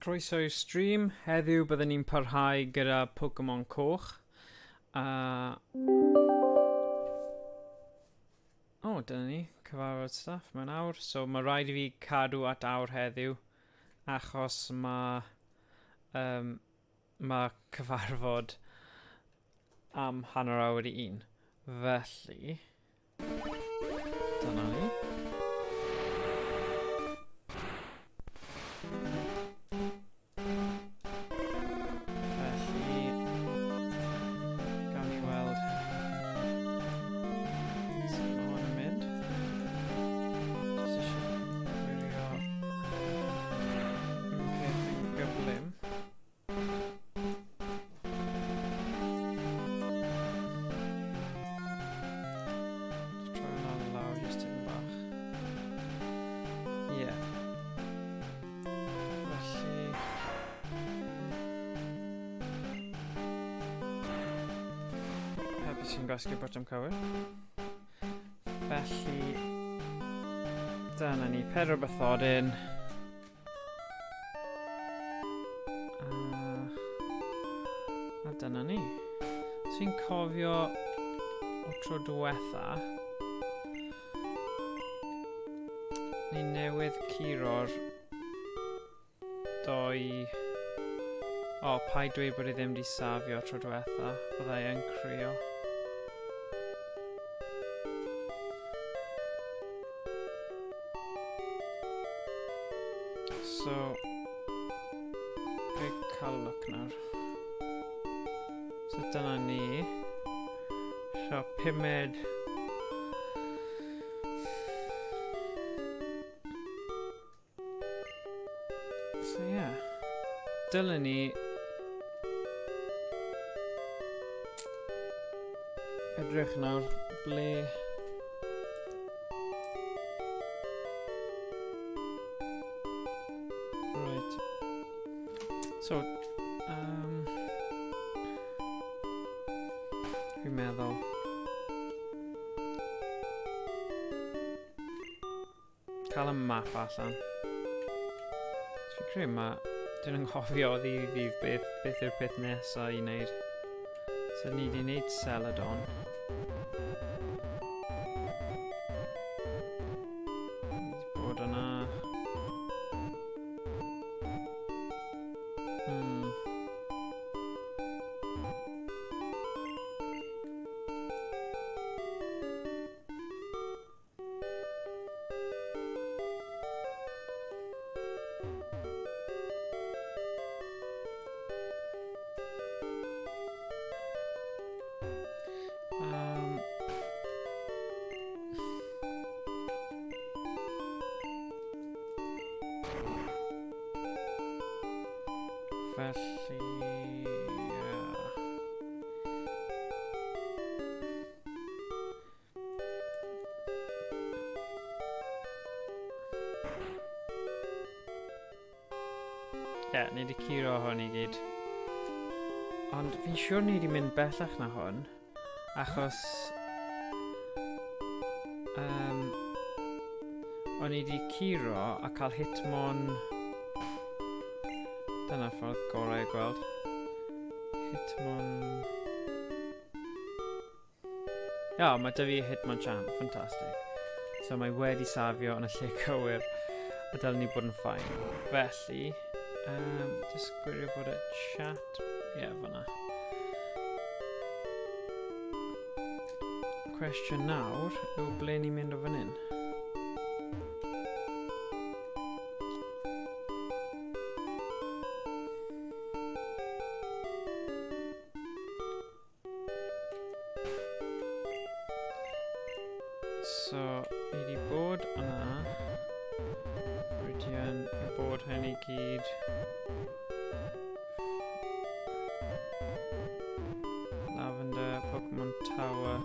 Croeso i'r stream. Heddiw byddwn ni'n parhau gyda Pokemon Coch. A... O, oh, dyna ni. Cyfarfod staff mewn awr. So mae rhaid i fi cadw at awr heddiw achos mae um, mae cyfarfod am hanner awr i un. Felly, dyna ni. Felly, gawn ni weld sut mae hwn yn mynd. Jyst eisiau gwirio un peth yn gyflym. Just troi hwnna lawr just tipyn bach. Ie. Yeah. Felly... Hapus sy'n gwasgu'r botwm cywir. Felly... Dyna ni, pedwar bathodyn. A dyna ni. So fi'n cofio o tro diwetha, ni newydd curo'r doi... O, paid dweud bod e ddim wedi safio tro diwetha, byddai yn crio. So, fe cael look nawr. So dyna ni. So, pumed. So yeah. Dylen ni edrych nawr ble Right. So, um, fi'n meddwl. Cael y map allan. So fi'n credu ma... Dwi'n anghofio o ddydd i ddydd beth, beth yw'r peth nesaf i wneud. So ni wedi wneud Celadon. Ni wedi bod yna. Hmm. Um, felly, yeah. Ie, yeah, ni wedi curo hwn i gyd. Ond fi'n siŵr ni wedi mynd bellach na hwn, achos... Um, o'n i wedi curo a cael Hitmon... Dyna'r ffordd gorau i gweld. Hitmon... O, mae 'da fi Hitmonchan, ffantastig. So mae wedi safio yn y lle cywir a dylen ni bod yn ffain. Felly, um, just gwirio bod y chat... Ie, yeah, fyna. Cwestiwn nawr yw ble ni'n mynd o fan hyn? So, ni wedi bod yna. Rwydion, i bod hyn i gyd. Lavender, Pokemon Tower.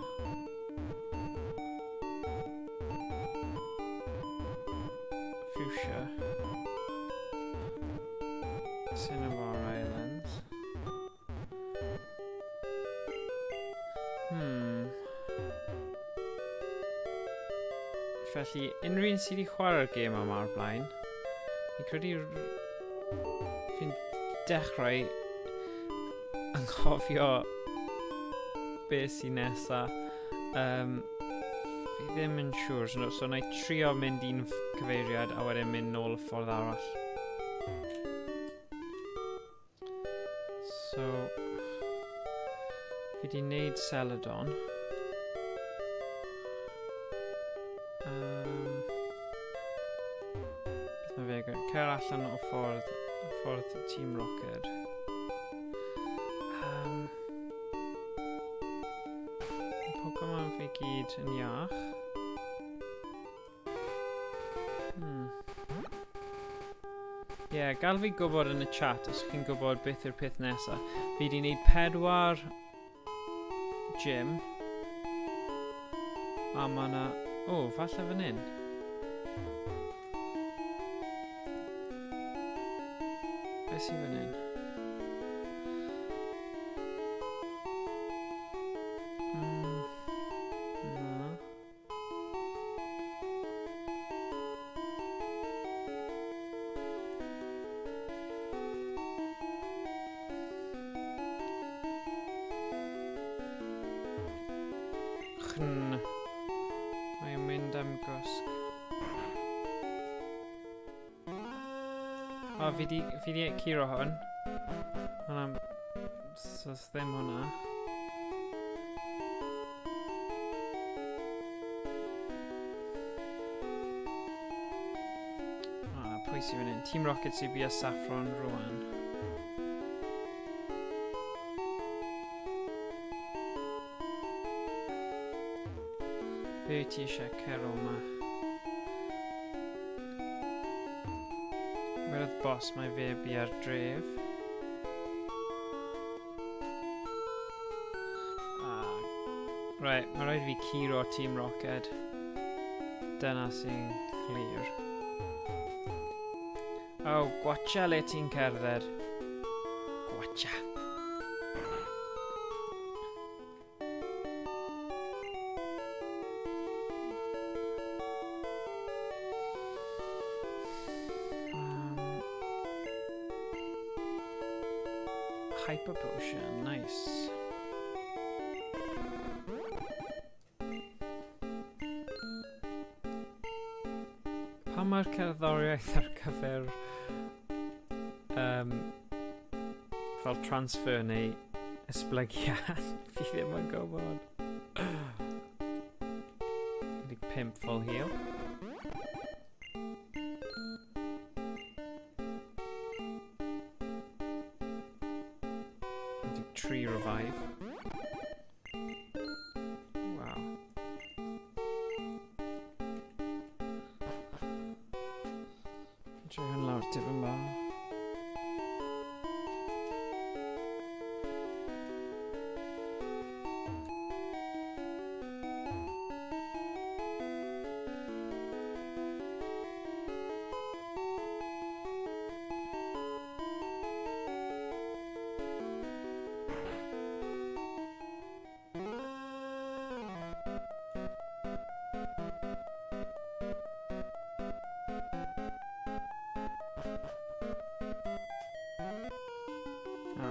Fuchsia. Cinnabar Islands. Hmm. Felly, unrhyw un sydd wedi chwarae'r gêm yma o'r blaen, fi'n credu dechrau anghofio beth sy'n nesa. Fi ddim yn siŵr, so na i trio mynd un cyfeiriad a wedyn mynd nôl y ffordd arall. So, fi di wneud Celadon. Beth mae fe gyda? Cer allan o ffordd Team Rocket. Pokemon fi gyd yn iach. Ie, yeah, gael fi gwybod yn y chat os chi'n gwybod beth yw'r peth nesaf. Fi di wneud 4 gym. A ma' na... O, falle fan hyn. Beth sy'n fan hyn? Na. Chn. Mae'n mynd am gwsg. O, fi di curo hwn. Hwnna... So, ddim hwnna. Pwy sy'n fan hyn? Team Rocket sy'n bia Saffron rwan. Be wyt ti eisiau cer o yma? Wedodd boss mae fe bia'r dref. Right, mae rhaid i fi curo Team Rocket. Dyna sy'n clir. Oh, gwacha le ti'n cerdded. Gwacha. Hyper Potion, nice. Pam mae'r cerddoriaeth ar gyfer fel transfer neu esblygiad? Fi ddim yn gwybod. 15 full heal. 3 revive. Wow. Troi hwn lawr tipyn bach.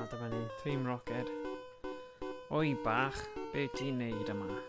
Dyma ni, Team Rocket. Oi bach, be ti'n neud yma?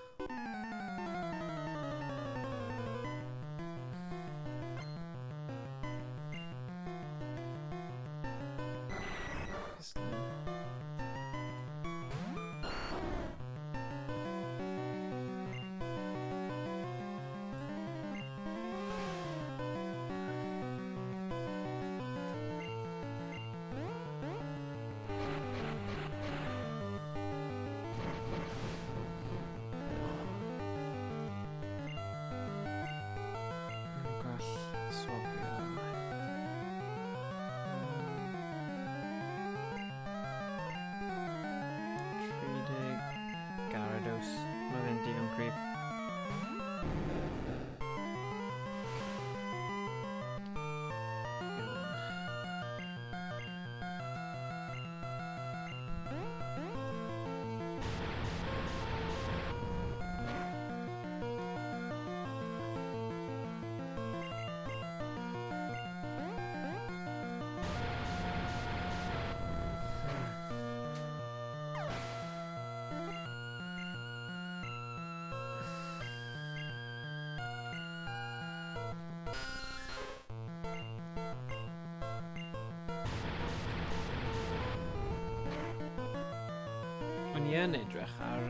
O'n i yn edrych ar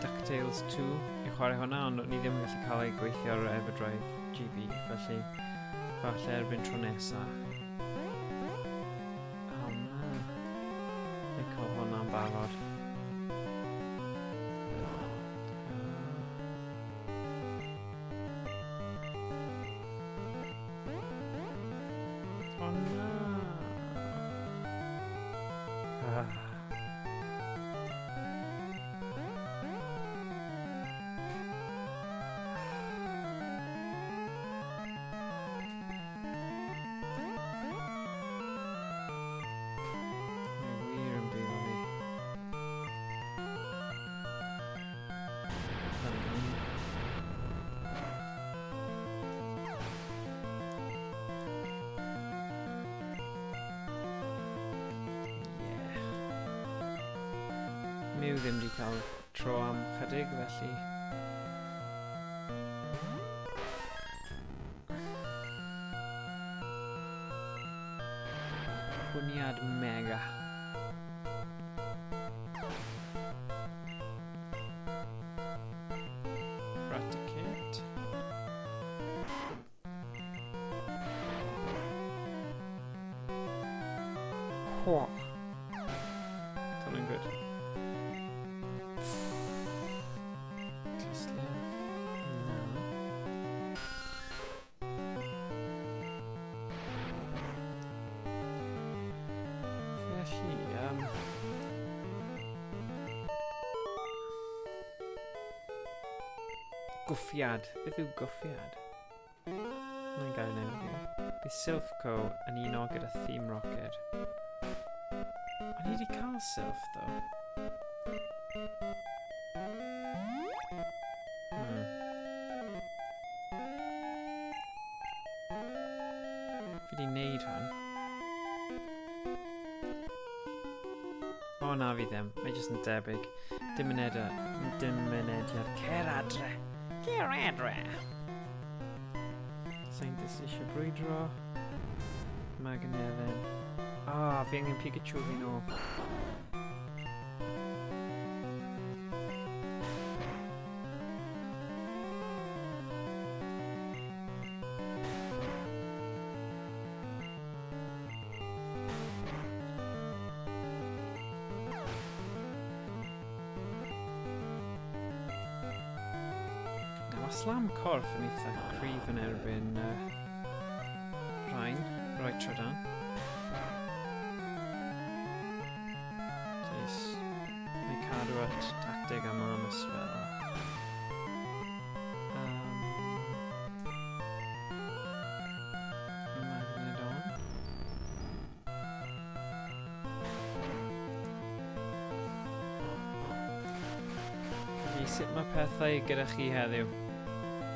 DuckTales 2 i chwarae hwnna, ond o'n i ddim yn gallu cael ei gweithio ar Everdrive GB, felly falle erbyn tro nesa. O na. Ni'n cael hwnna'n barod. O na. Ah. Mae wir yn brifo fi. Dyna ni. Yeah. Mew ddim wedi cael tro am chydig, felly... Hwniad mega. Raticate. Whoa. Hwnna'n good. Cluslian. Na. Felly, Gwffiad. Beth yw gwffiad? Mae'n gair newydd i fi. Bydd Silphco yn uno gyda Theme Rocket. O'n i wedi cael Silph, though. Fi wedi neud hwn. O na, fi ddim. Mae jyst yn debyg. Dim mynediad. Dim mynediad. Cer adre! Cer adre! Scientist eisiau brwydro. Magnefin. Ah, fi angen Pikachu fi nôl. Mae slam corff yn eitha cryf yn erbyn rhain, right tro dan. Jeez. Mae'n cadw at tactig am arms fel. Magnedon. Felly, sut mae pethau gyda chi heddiw?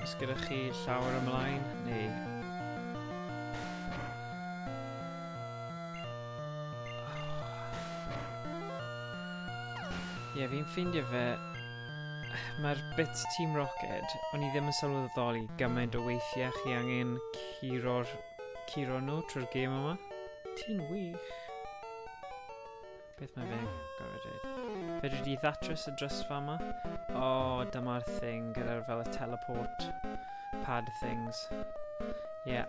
Oes gyda chi llawer ymlaen, neu... Ie, fi'n ffeindio fe... Mae'r bit Team Rocket, o'n i ddim yn sylweddoli gymaint o weithiau chi angen curo nhw trwy'r gêm yma. Ti'n wych. Beth mae fe'n gorfod dweud? Fedri di ddatrys y drysfa yma? O, oh, dyma'r thing gyda'r fel y teleport pad things. Ie, yeah.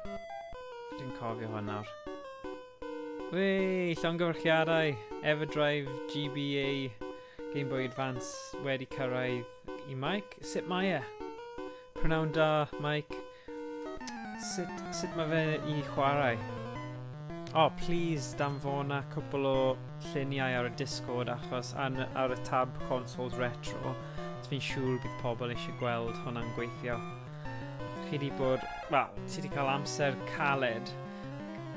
Dwi'n cofio hwn nawr. Wei, llongyfarchiadau! Everdrive GBA Game Boy Advance wedi cyrraedd i Mike. Sut mae e? Prynawn da, Mike. Sut mae fe i chwarae? Oh, please danfona cwpl o lluniau ar y Discord achos ar y tab Consoles Retro. Fi'n siŵr bydd pobl eisiau gweld hwnna'n gweithio. Chi di bod, wel, ti di cael amser caled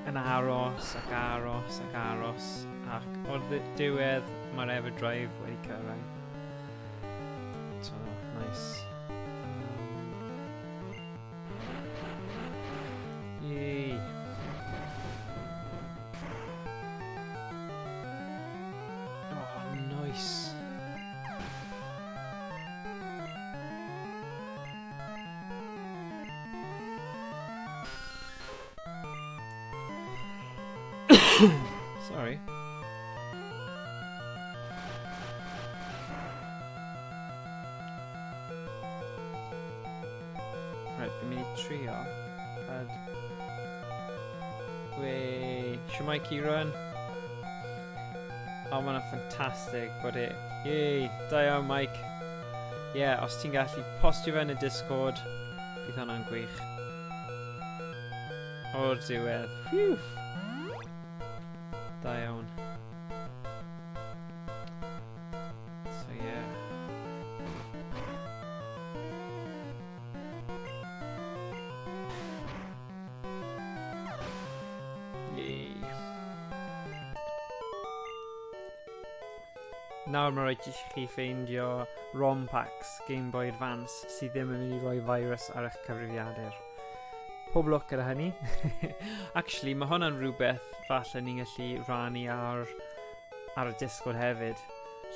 yn aros ac aros ac aros ac o'r diwedd mae'r Everdrive wedi cyrraedd. So, nice. Yay. Oh, nice. Sorry. Shwmae Kieran. O, oh, mae'n ffantastig bod e... Yay, da iawn Mike. Ie, yeah, os ti'n gallu postio fe yn y Discord, bydd hwnna'n gwych. O'r diwedd. Phew! Da iawn. So yeah. Yay. Nawr mae rhaid i chi ffeindio ROM packs Game Boy Advance sydd ddim yn mynd i roi virus ar eich cyfrifiadur. Pob lwc gyda hynny. Actually, mae hwnna'n rhywbeth falle ni'n gallu rannu ar, ar y Discord hefyd,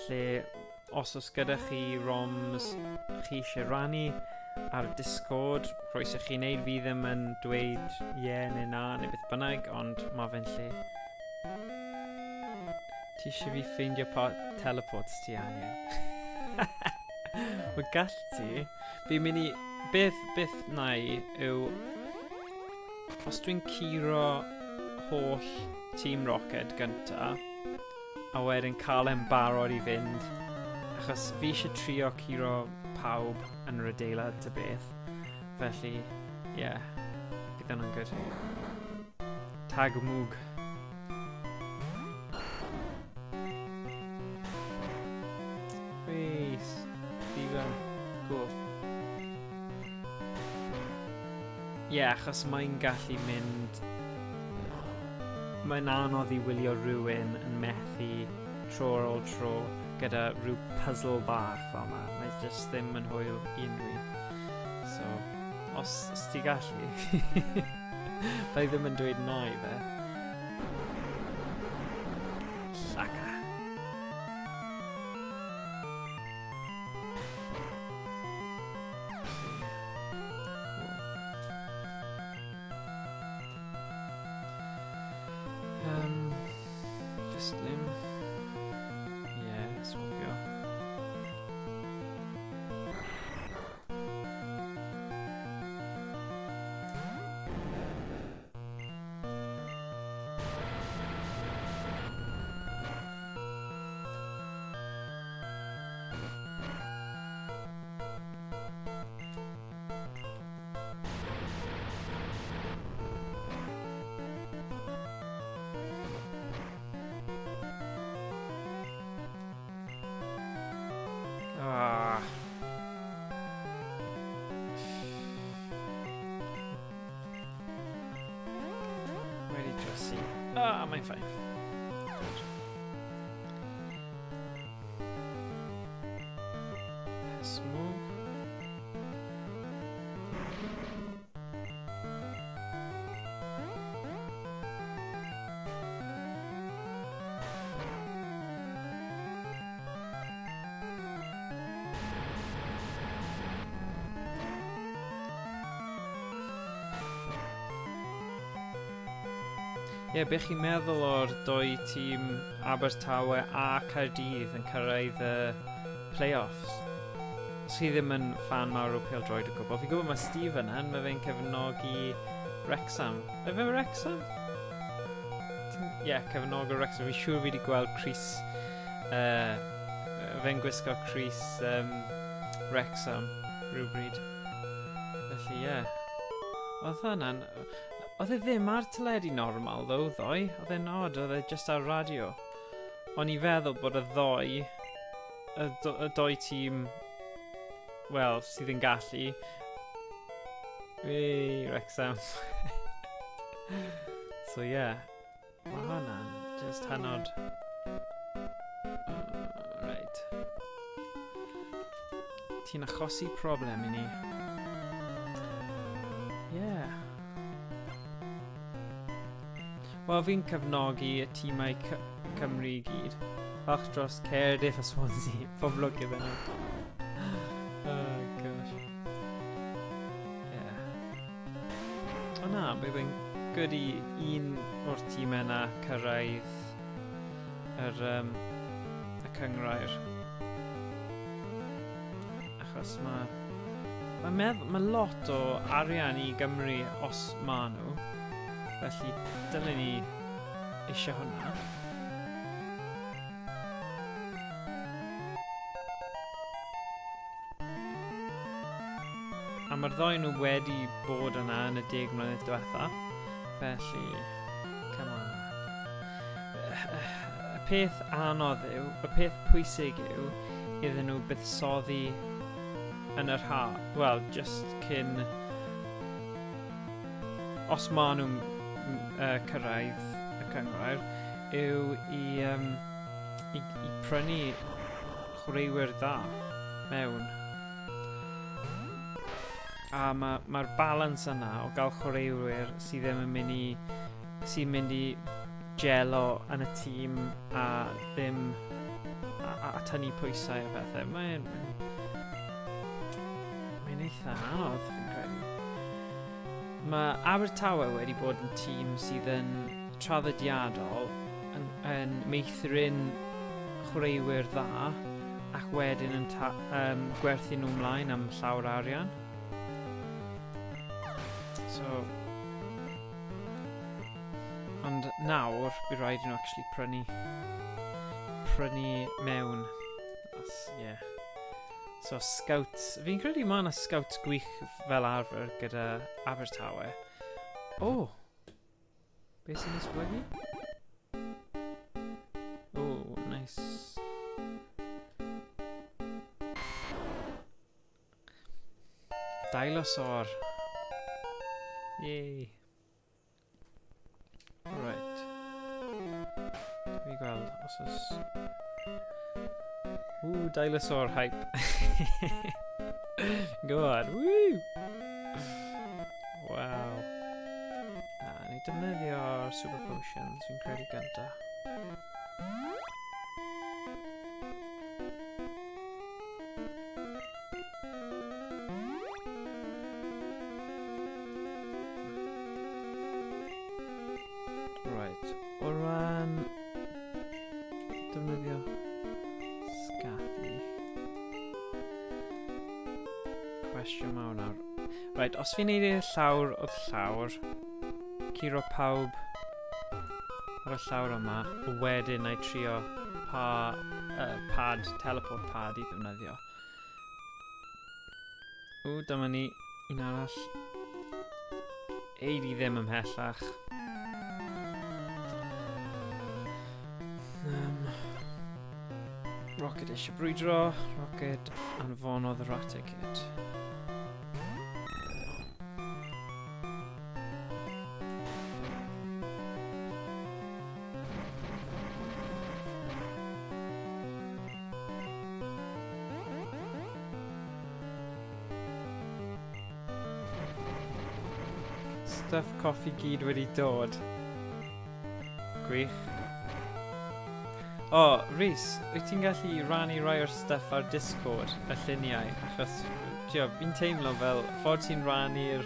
lle os oes gyda chi ROMs chi eisiau rannu ar y Discord, croeso chi wneud, fi ddim yn dweud ie yeah, neu na neu beth bynnag, ond mae fe'n lle. Ti eisiau fi ffeindio pa teleports ti angen? Mae gall ti. Fi'n mynd i... Beth, beth na i yw... Os dwi'n curo holl Team Rocket gynta, a wedyn cael e'n barod i fynd, achos fi eisiau trio curo pawb yn yr adeilad ta beth. Felly, ie, yeah, bydd hwnna'n good. Tag mwg. Peace. Stephen. Cool. Ie, yeah, achos mae'n gallu mynd... Mae'n anodd i wylio rhywun yn methu tro ar ôl tro gyda rhyw puzzle bach fel yma. Mae just ddim yn hwyl i unrhyw un. So, os, os ti gallu, Byddai ddim yn dweud na i fe. Llaca. Um, Fistlim. Yeah, swapio. Ah. Wedi drysu. Ah, mae'n fine. Good. Smog. Ie, yeah, beth chi'n meddwl o'r doi tîm Abertawe a Caerdydd yn cyrraedd y play-offs? Os chi ddim yn fan mawr o pêl-droed o gwbl, fi'n gwybod mae Stephen yn, mae fe'n cefnogi Wrexham. Mae fe Wrexham? Ie, yeah, cefnog o Wrexham. Fi'n siŵr fi wedi gweld Chris, fe'n gwisgo Chris Wrexham rhywbryd. Felly, ie. Yeah. Oedd hwnna'n... Oedd e ddim ar teledu normal, ddo, ddoe. Oedd e'n odd, oedd e just ar radio. O'n i feddwl bod y ddoi, y, do, y doi tîm, wel, sydd yn gallu. Ei, Wrexham. So, yeah. Mae hwnna'n just hynod. Right. Ti'n achosi problem i ni. Yeah. Wel, fi'n cefnogi y tîmau Cymru i gyd. Falch dros Cardiff a Swansea. Pob lwc iddyn nhw. Oh, gosh. Yeah. O na, bydd yn good i un o'r tîmau yna cyrraedd yr, y cynghrair. Achos mae ma mae lot o arian i Gymru os ma nhw. Felly dylen ni eisiau hwnna. A mae'r ddoi nhw wedi bod yna yn y 10 mlynedd diwetha. Felly, come on. Y peth anodd yw, y peth pwysig yw, iddyn nhw buddsoddi yn yr ha. Wel, just cyn... Os maen nhw'n cyrraedd y cynghrair, yw i prynu chwaraewyr dda mewn. A mae'r balans yna o gael chwaraewyr sydd ddim yn mynd i, sy'n mynd i gelo yn y tîm a ddim a tynnu pwysau a pethau. Mae'n eitha anodd, fi'n credu. Mae Abertawe wedi bod yn tîm sydd yn traddodiadol yn meithrin chwaraewyr dda ac wedyn yn gwerthu nhw ymlaen am llawer arian. So, ond nawr, bydd rhaid i nhw actually prynu mewn. As, yeah. So, scouts. Fi'n credu mae yna scouts gwych fel arfer gyda Abertawe. Oh! Beth sy'n esblygu? Oh, nice. Dinosaur. Yay. Right. Fi gweld os oes... Ooh, dinosaur hype. Go on. Woo! Wow. Ni defnyddio'r super potions, fi'n credu gynta. Right, o ran defnyddio Skathi. Cwestiwn mawr nawr. Right, os fi'n neud e llawr wrth llawr, curo pawb ar y llawr yma, wedyn na i trio pa pad, teleport pad i ddefnyddio. O, dyma ni, un arall. Ei di ddim ymhellach. Rocket eisiau brwydro, Rocket anfonodd y Raticate. Stuff coffi gyd wedi dod. Gwych. O, Rhys, wyt ti'n gallu rannu rai o'r stuff ar Discord, y lluniau? Achos, tio, fi'n teimlo fel ffordd ti'n rannu'r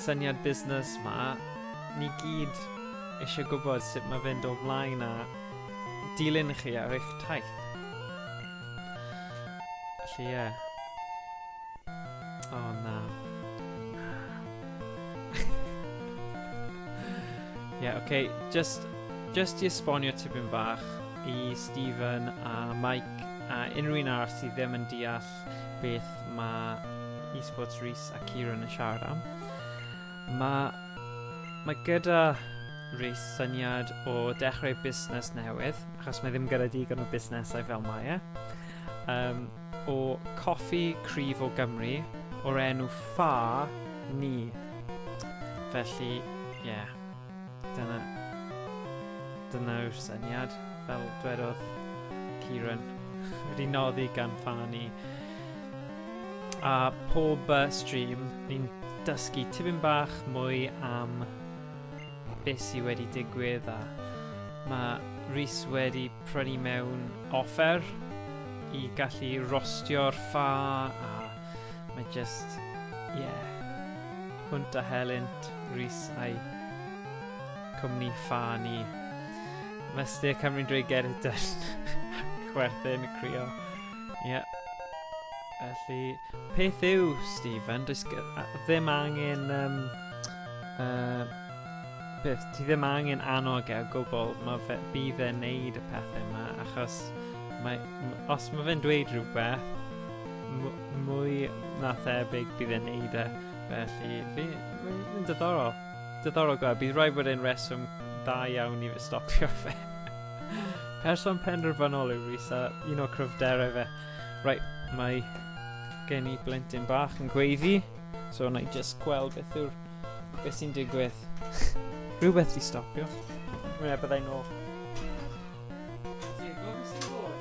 syniad busnes ma, ni gyd eisiau gwybod sut mae fynd o flaen a dilyn chi ar eich taith. Felly, ie. O, na. Ie, yeah, okay, just i esbonio tipyn bach i Stephen a Mike a unrhyw un arall sydd ddim yn deall beth mae Esports Rhys a Kieran yn siarad am. Mae gyda Rhys syniad o dechrau busnes newydd, achos mae ddim gyda digon o busnesau fel mae e, o coffi cryf o Gymru o'r enw Ffa Ni. Felly, ie, yeah, dyna yw'r syniad, fel dwedodd Kieran, wedi noddi gan Ffa Ni. A pob stream, ni'n dysgu tipyn bach mwy am beth sydd wedi digwydd, a mae Rhys wedi prynu mewn offer i gallu rostio'r ffa, a mae just, yeah, hwnt a helynt Rhys a'i cwmni Ffa Ni. Mae Steer Cymru'n dweud get it done. Chwerthin, crio. Yeah. Felly, peth yw, Stephen, does ddim angen peth, ti ddim angen annog e o gwbl, mae fe, bydd e'n neud y pethau yma, achos mae, os mae fe'n dweud rhywbeth, mwy na thebyg bydd e'n neud e. Felly, fi'n diddorol. Diddorol gweld, bydd rhaid bod e'n reswm dda iawn i fe stopio fe. Person penderfynol yw Rhys a un o cryfderau fe. Right, mae gen i blentyn bach yn gweiddi, so na i just gweld beth yw'r beth sy'n digwydd. Rhywbeth di stopio. Ie, byddai nôl. Diego, beth sy'n bod?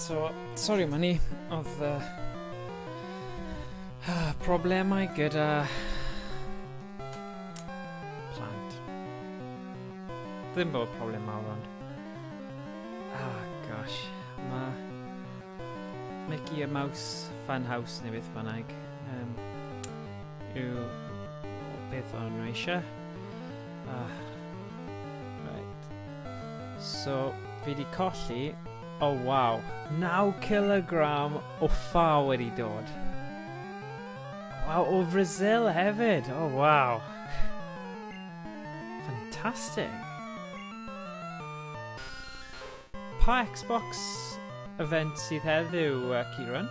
So, sorry am hynny, oedd problemau gyda plant. Ddim bod problem mawr ond... Ah, gosh, mae Mickey a Mouse Fun House neu beth bynnag yw beth o'n nhw eisiau. Ah, right. So, fi di colli... Oh, waw. 9 kilogram o ffa wedi dod. Waw, o Brazil hefyd. Oh, waw. Fantastic. Pa Xbox event sydd heddiw, Kieran?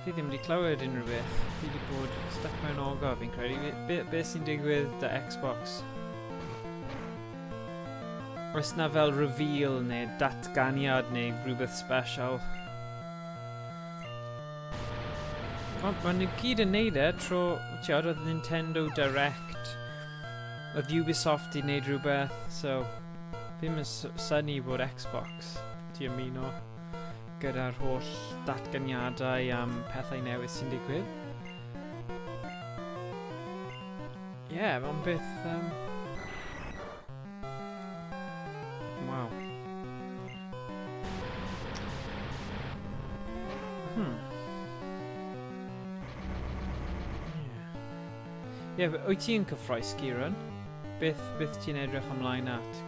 Fi ddim wedi clywed unrhyw beth. Fi wedi bod stuck mewn ogof, fi'n credu. Be sy'n digwydd da Xbox? Oes na fel reveal neu datganiad neu rhywbeth special? Mae nhw gyd yn neud e tro, ti'n oedd Nintendo Direct, oedd Ubisoft i wneud rhywbeth, so fi'n mynd synnu bod Xbox di ymuno gyda'r holl datganiadau am pethau newydd sy'n digwydd. Ie, yeah, mae'n beth... Waw. Ie, yeah, wyt ti'n cyffroes, Kieran? Beth ti'n edrych ymlaen at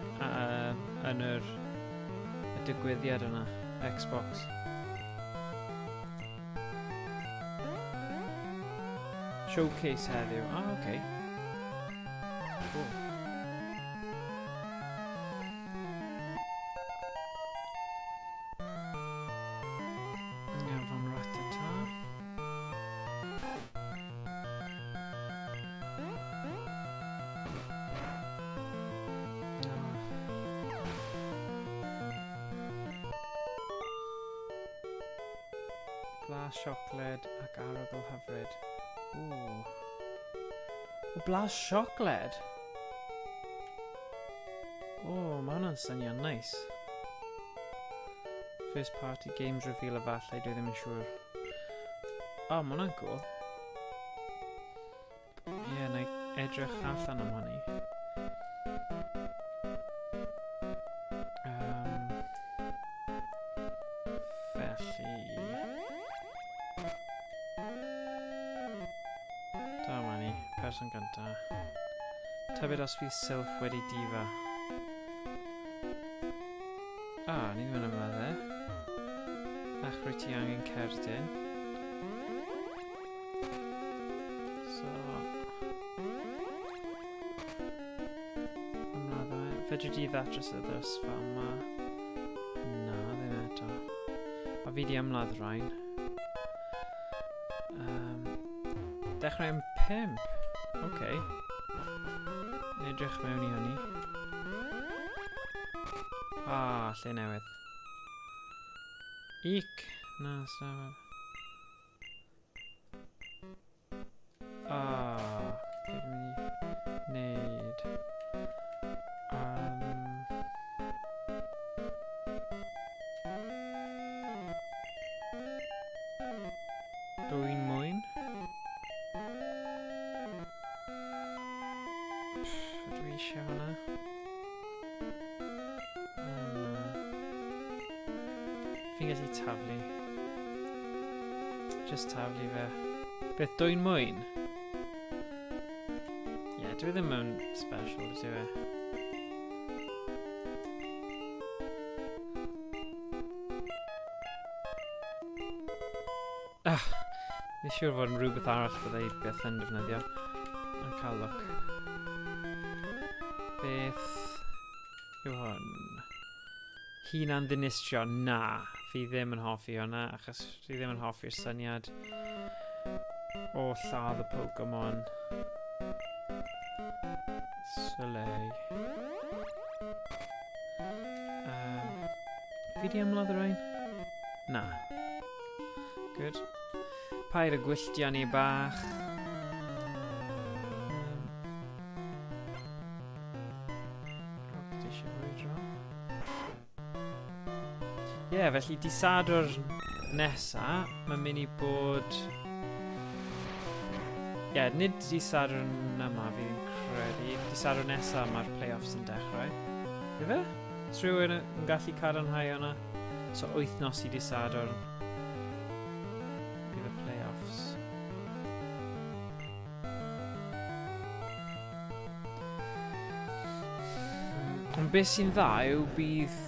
yn yr Y digwyddiad yna, Xbox. Showcase heddiw. Ah, oce. Okay. Cool. Anfon Rattata. Blas siocled ac arogl hyfryd. Ooh. O, blas siocled? O, oh, mae hwnna'n syniad nice. First party games reveal efallai, dwi ddim yn siŵr. O, oh, mae hwnna'n cool. Ie, yeah, na i edrych allan am hynny. Felly... Dyma ni, person gynta. Tybed os bydd Sylph wedi difa. Ah, ni ddim yn ymladd e. Ach, rwy ti angen cerdyn. So... Ymladd e. Fedri di ddatrys y ddrysfa yma? Na, ddim eto. A fi di ymladd rhain. Dechrau am 5. Oce. Okay. Edrych mewn i hynny. Ah, lle newydd. Ic. Na, sa... Ah, beth fi'n mynd i wneud? Dwy'n mwyn. Pff, dwi eisiau hwnna. Fi'n gallu taflu. Just taflu fe. Beth, dwy'n mwyn? Ie, yeah, dwi ddim yn special, dwi e? Ah, fi'n siŵr fod yn rhywbeth arall byddai byth yn defnyddio. Yn cael look. Beth yw hwn? Hunan ddinistrio? Na. Fi ddim yn hoffi hwnna, achos fi ddim yn hoffi'r syniad o lladd y Pokemon. Soleil. Fi di ymladd y rhain? Na. Good. Paid y gwylltio ni bach. Rocket eisiau brwydro. Ie, yeah, felly di Sadwrn nesa, mae'n mynd i bod... Ie, yeah, nid di Sadwrn yma fi'n credu. Di Sadwrn nesa mae'r play-offs yn dechrau. Ife? Os rhywun yn gallu cadarnhau hwnna? So wythnos i di Sadwrn. Bydd y play-offs. Ond beth sy'n dda yw bydd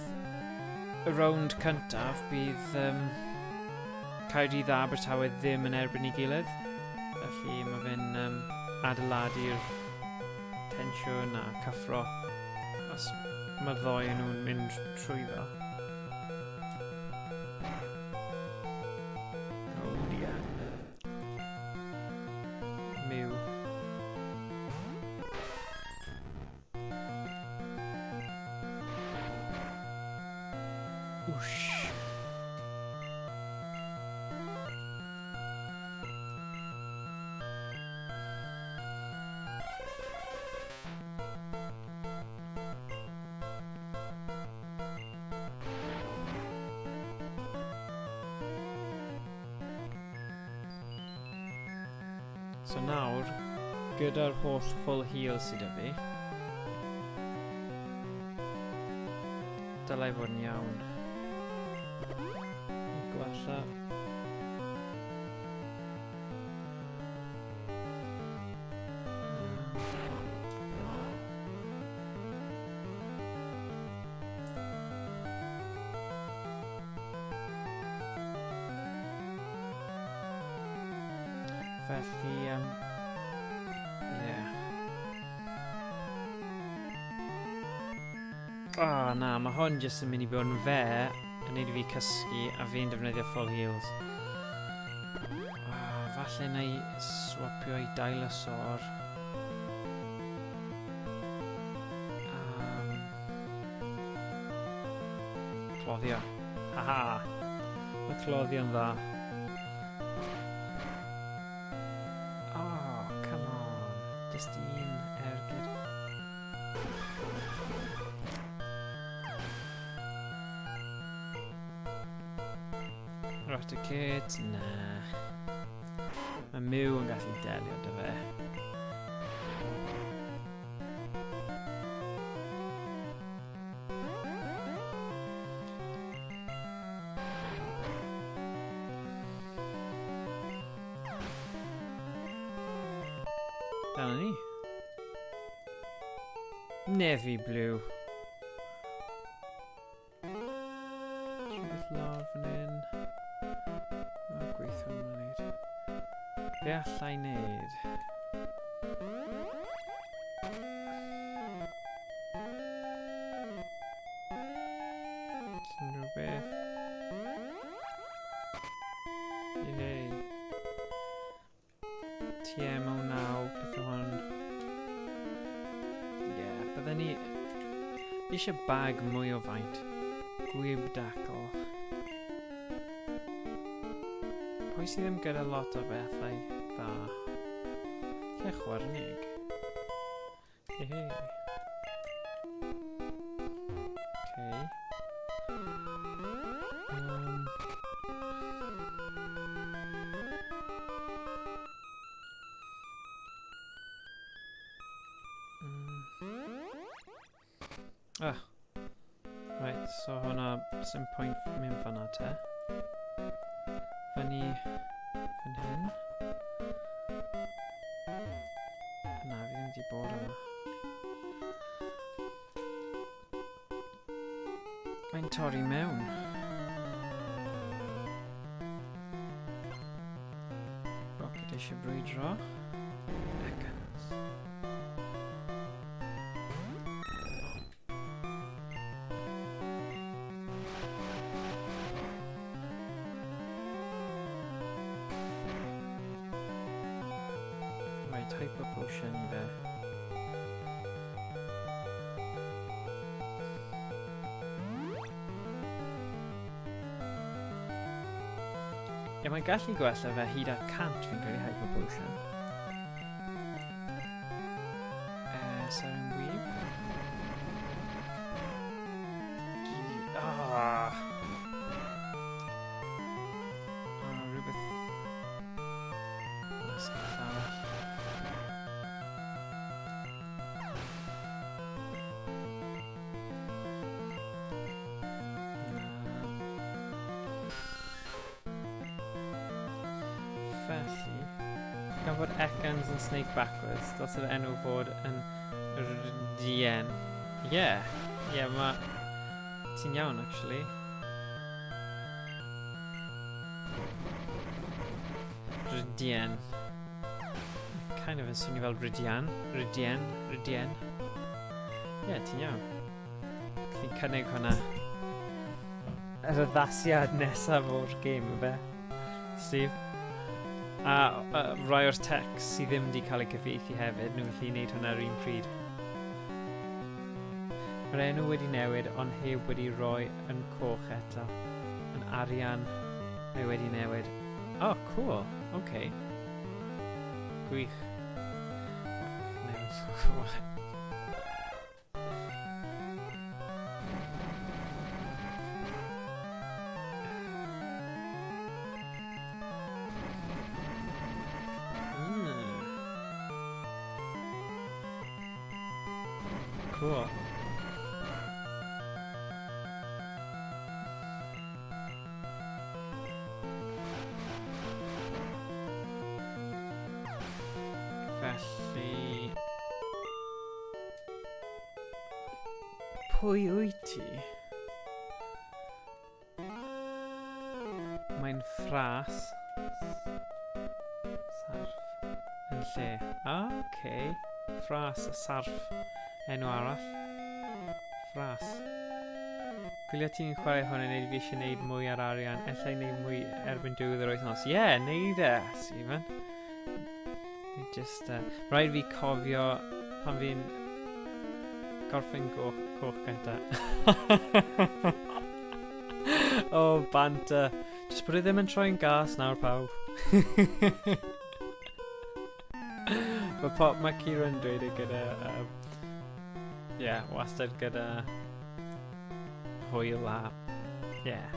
y rownd cyntaf, bydd Caerdydd a Abertawe ddim yn erbyn ei gilydd. Felly mae fe'n adeiladu'r tensiwn a cyffro os mae'r ddoi yn nhw'n mynd trwyddo. Oh dear. Mew. Whoosh. So nawr, gyda'r holl full heal sydd 'da fi, dylai fod yn iawn. Gwella. Felly, yeah. Oh, na, mae hwn jyst yn mynd i bod yn fe yn neud i fi cysgu a fi'n defnyddio full heals. Oh, falle na i swapio i Dinosaur. Cloddio. Haha! Mae cloddio'n dda. Oh, come on. Just un ergyd. Raticate? Na. Mae Mew yn gallu delio dy fe. Dyna ni. Navy blue. Rhywbeth lawr fan hyn. Mae'n gweithio yn wneud. Be allai wneud? Unrhyw beth. Yay. TM09, beth yw hwn? Ie, yeah, bydden ni eisiau bag mwy o faint. Gwyb dacl. Pwy sydd ddim gyda lot o bethau dda? Lle chwernig? Hei hei. Okay. Ah. Right, so hwnna, sy'n pwynt mynd fanna te. Fyny fan hyn. Na, fi ddim wedi bod yma. Mae'n torri mewn. Rocket eisiau brwydro. Ekans. Right, Hyper Potion i fe. Ie, mae'n gallu gwella fe hyd at 100 fi'n credu Hyper Potion. Seren Wyb. Ah! Oh, rhywbeth... Ysgol arall. Na. Felly, gan fod Ekans yn Snake Backwards, dylse yr enw fod yn Rdien. Ie, yeah, mae... Ti'n iawn, actually. Rdien. Kind of yn swnio fel Rydian. Rydien. Rydien. Ie, yeah, ti'n iawn. Gallu cynnig hwnna. Yr addasiad nesaf o'r game, yw fe? Steve? A rai o'r text sydd ddim wedi cael ei cyfieithu hefyd, nhw'n gallu gwneud hwnna ar un pryd. Mae'r enw wedi newid, ond heb wedi rhoi yn coch eto. Yn arian, mae wedi newid. Oh, cool. Okay. Gwych. Newid. Cool. Felly... Pwy wyt ti? Mae'n ffras. Sarff. lle. Ah, okay. Ffras, y sarff. Enw arall. Ffras. Gwylio ti'n chwarae hwn yn neud fi eisiau neud mwy ar arian. Ella i neud mwy erbyn diwedd yr wythnos. Ie, yeah, neud e, Stephen. Just, rhaid fi cofio pan fi'n gorffen coch gynta. Oh, banter. Just bod e ddim yn troi'n gas nawr, pawb. Mae Kieran dweud e gyda... Yeah, wastad gyda hwyl a... Yeah.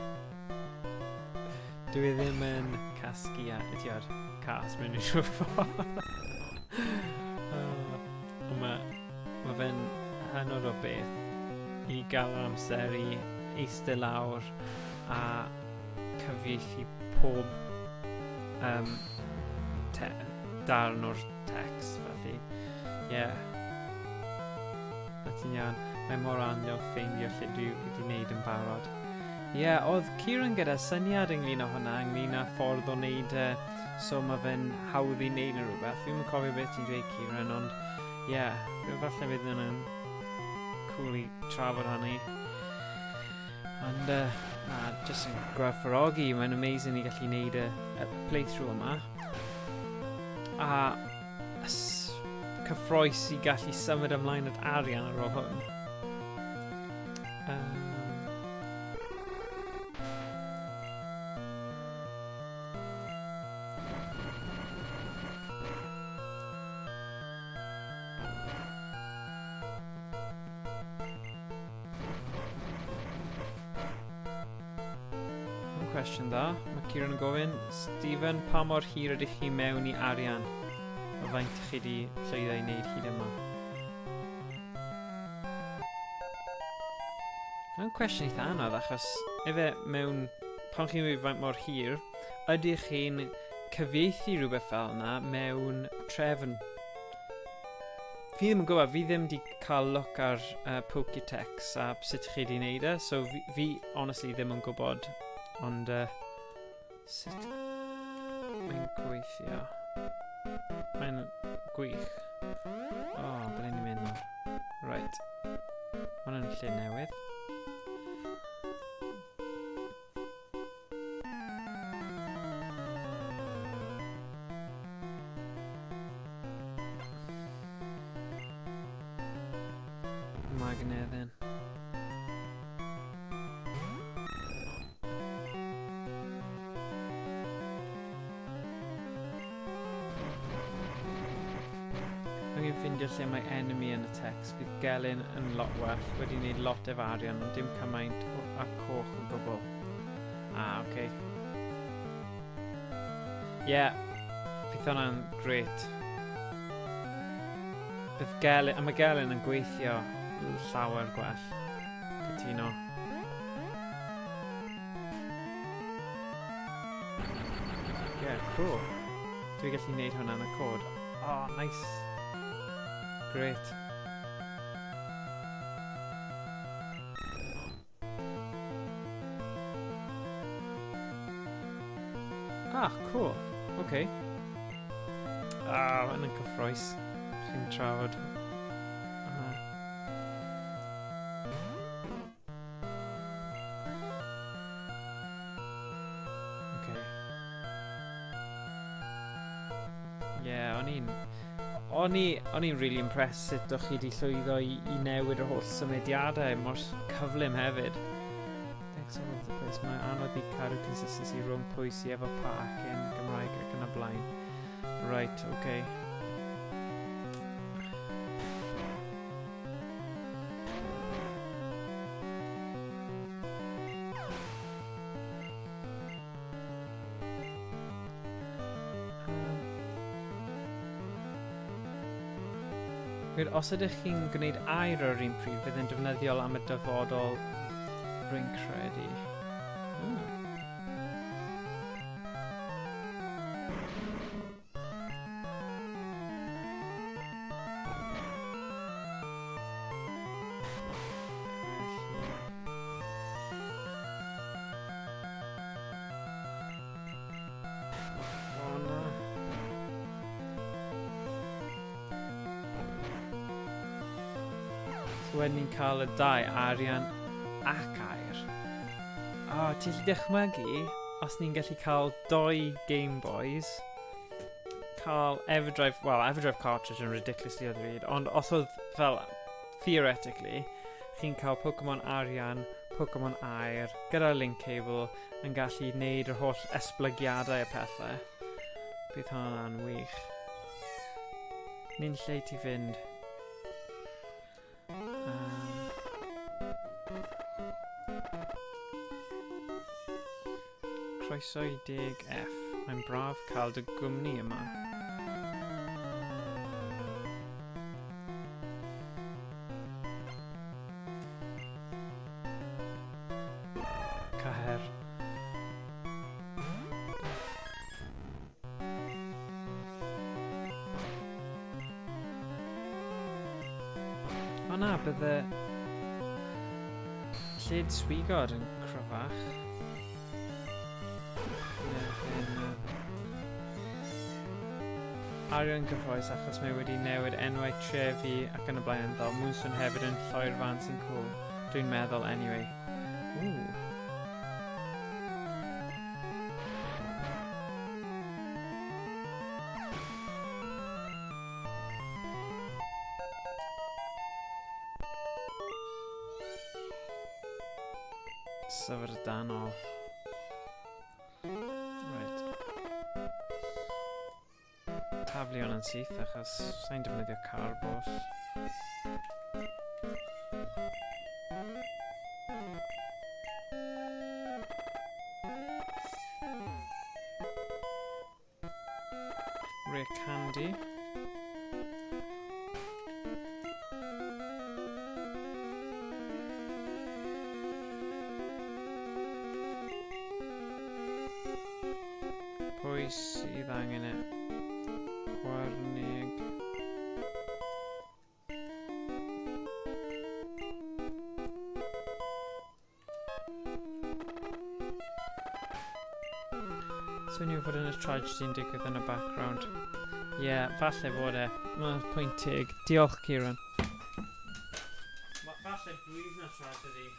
Dwi ddim yn casgu a ydy'r cas mewn unrhyw ffordd. Ond mae fe'n hynod o beth i gael yr amser i eistedd lawr a cyfieithu pob darn o'r text, felly. Yeah. A ti'n iawn, mae mor anodd ffeindio lle dwi wedi wneud yn barod. Ie, yeah, oedd Kieran gyda syniad ynglyn â hwnna, ynglyn â ffordd o wneud e, so mae fe'n hawdd i wneud yn rhywbeth. Fi'n cofio beth ti'n dweud, Kieran, ond ie, yeah, falle fydd yna'n cool i trafod hynny. Ond, na, jyst yn gwerthfawrogi, mae'n amazing i gallu wneud y playthrough yma. A cyffroes i gallu symud ymlaen at arian ar ôl hwn. Cwestiwn dda. Mae Kieran yn gofyn, Stephen, pa mor hir ydych chi mewn i arian? O faint chi wedi llwyddo i wneud hyd yma? Mae'n cwestiwn eitha anodd, achos efe mewn, pan chi'n mynd faint mor hir, ydych chi'n cyfieithu rhywbeth fel yna mewn trefn? Fi ddim yn gwybod, fi ddim wedi cael look ar Pokétch a sut chi wedi wneud e, so fi honestly ddim yn gwybod, ond sut mae'n gweithio. Mae'n gwych. O, oh, ble ni'n mynd nawr? Right. Hwn yn lle newydd. Magnedden. Angen ffindio lle mae enemy yn y text. Bydd gelyn yn lot well. Wedi wneud lot efo arian, ond dim cymaint a coch o gwbl. Ah, oce. Okay. Yeah, bydd hwnna'n great. Bydd gelyn, a mae gelyn yn gweithio llawer gwell. Cytuno. Yeah, cool. Dwi'n gallu gwneud hwnna yn y cod. Oh, nice. Great. Ah, cool. Okay. Ah, mae'n cyffroes. Chi'n trafod. Ah. Okay. Yeah, o'n i'n really impressed sut o'ch chi wedi llwyddo i newid yr holl symudiadau mor cyflym hefyd. Thanks all over the place. Mae'n anodd i cadw consistency rhwng pwy sy efo pa ac yn Gymraeg ac yn y blaen. Right, okay. Os ydych chi'n gwneud air ar yr un pryd, fydd yn defnyddiol am y dyfodol, rwy'n credu. Oh na. Wedyn ni'n cael y dau, arian ac aur. O, oh, ti'n gallu dychmygu, os ni'n gallu cael doi Game Boys, cael Everdrive, well, Everdrive cartridge yn ridiculously ddrud, ond os oedd fel, theoretically, chi'n cael Pokemon arian, Pokemon aur, gyda'r link cable, yn gallu neud yr holl esblygiadau a pethau. Bydd hwnna'n wych. Ni'n lle ti fynd. Croeso i 10F. Mae'n braf cael dy gwmni yma. Caher. O na, bydde lled swigod yn cryfach. Arian gyffroes achos mae wedi newid enwau trefi ac yn y blaen ynddo. Moonstone hefyd yn lloi'r fan sy'n cool. Dwi'n meddwl anyway. Ooh. Syfrdanol. Right. Taflu hwn yn syth achos sa'n defnyddio carbos. Rare candy. Pwy sydd angen e? Chwarnig. Swnio fod yn y tragedy yn digwydd yn y background. Ie, yeah, falle fod e. Mae'n pwynt teg. Diolch, Kieran. Falle bydd na tragedy.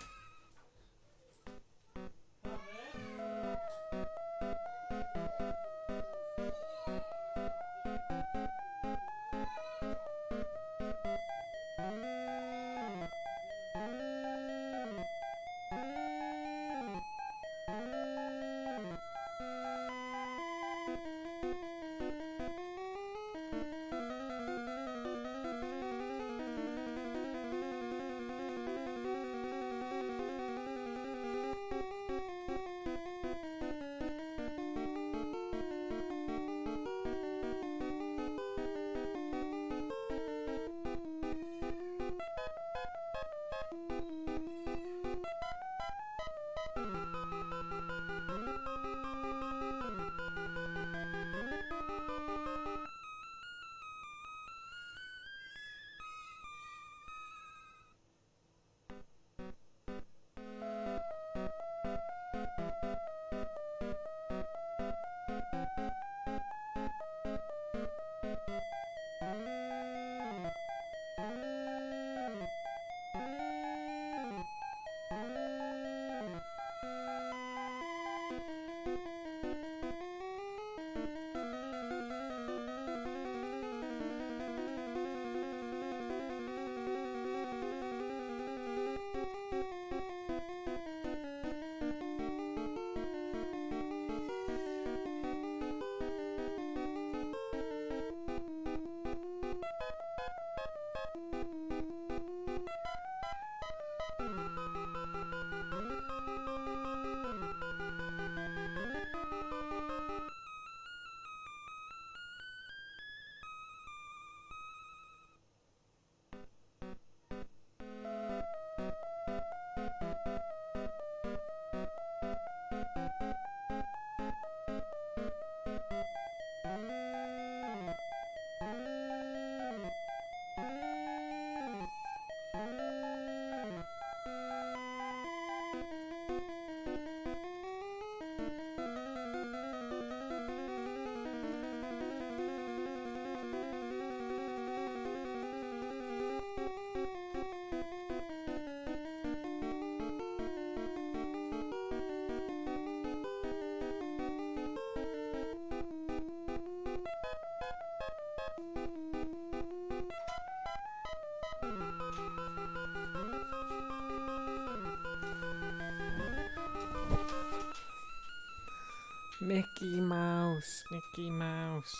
Mickey Mouse, Mickey Mouse.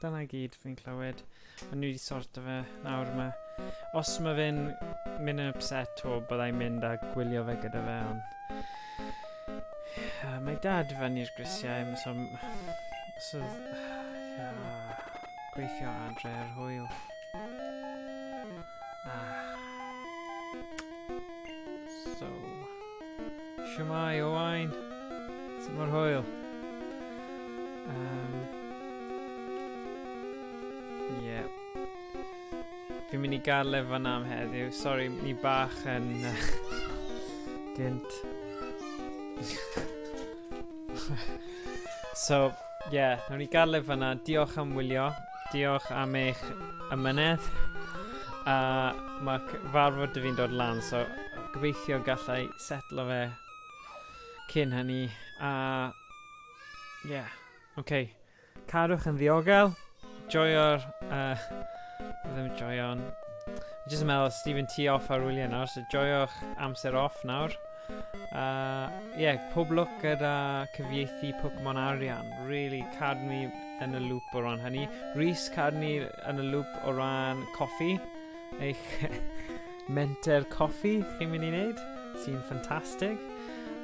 Dyna gyd fi'n clywed. Ond ni wedi sorto fe nawr yma. Os mae fe'n mynd yn upset to, byddai'n mynd a gwylio fe gyda fe, ond... Mae dad fyny'r grisiau, so yeah, gweithio adre ar hwyl. Ah. So, Shwmae, Owain? Sut mae'r hwyl? Yeah. Fi'n mynd i gael e fan'na am heddiw. Sorry, ni bach yn gynt. So, yeah, nawn ni gael e fan'na. Diolch am wylio. Diolch am eich ymynedd. A mae cyfarfod dy fi'n dod lan, so gobeithio gallai setlo fe cyn hynny. A, yeah, okay. Cadwch yn ddiogel. Joio'r... ddim joio'n... Jyst yn meddwl, Stephen, ti off ar wyliau nawr, so joio'ch amser off nawr. Yeah, pob lwc gyda cyfieithu Pokemon Arian. Really, cadw ni yn y loop o ran hynny. Rhys, cadw ni yn y loop o ran coffi. Eich menter coffi chi'n mynd i wneud, sy'n ffantastig.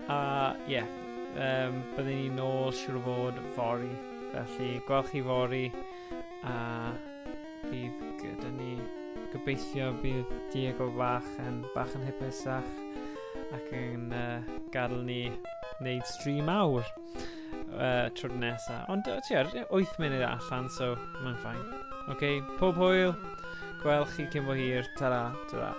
A yeah, byddwn ni nôl siŵr o fod fory. Felly, gweld chi fory a bydd gyda ni, gobeithio bydd Diego bach yn hapusach ac yn gadael ni wneud stream awr tro nesaf. Ond ti ar 8 munud allan, so mae'n fine. OK, pob hwyl, gweld chi cyn bo hir. Ta-ra, ta-ra.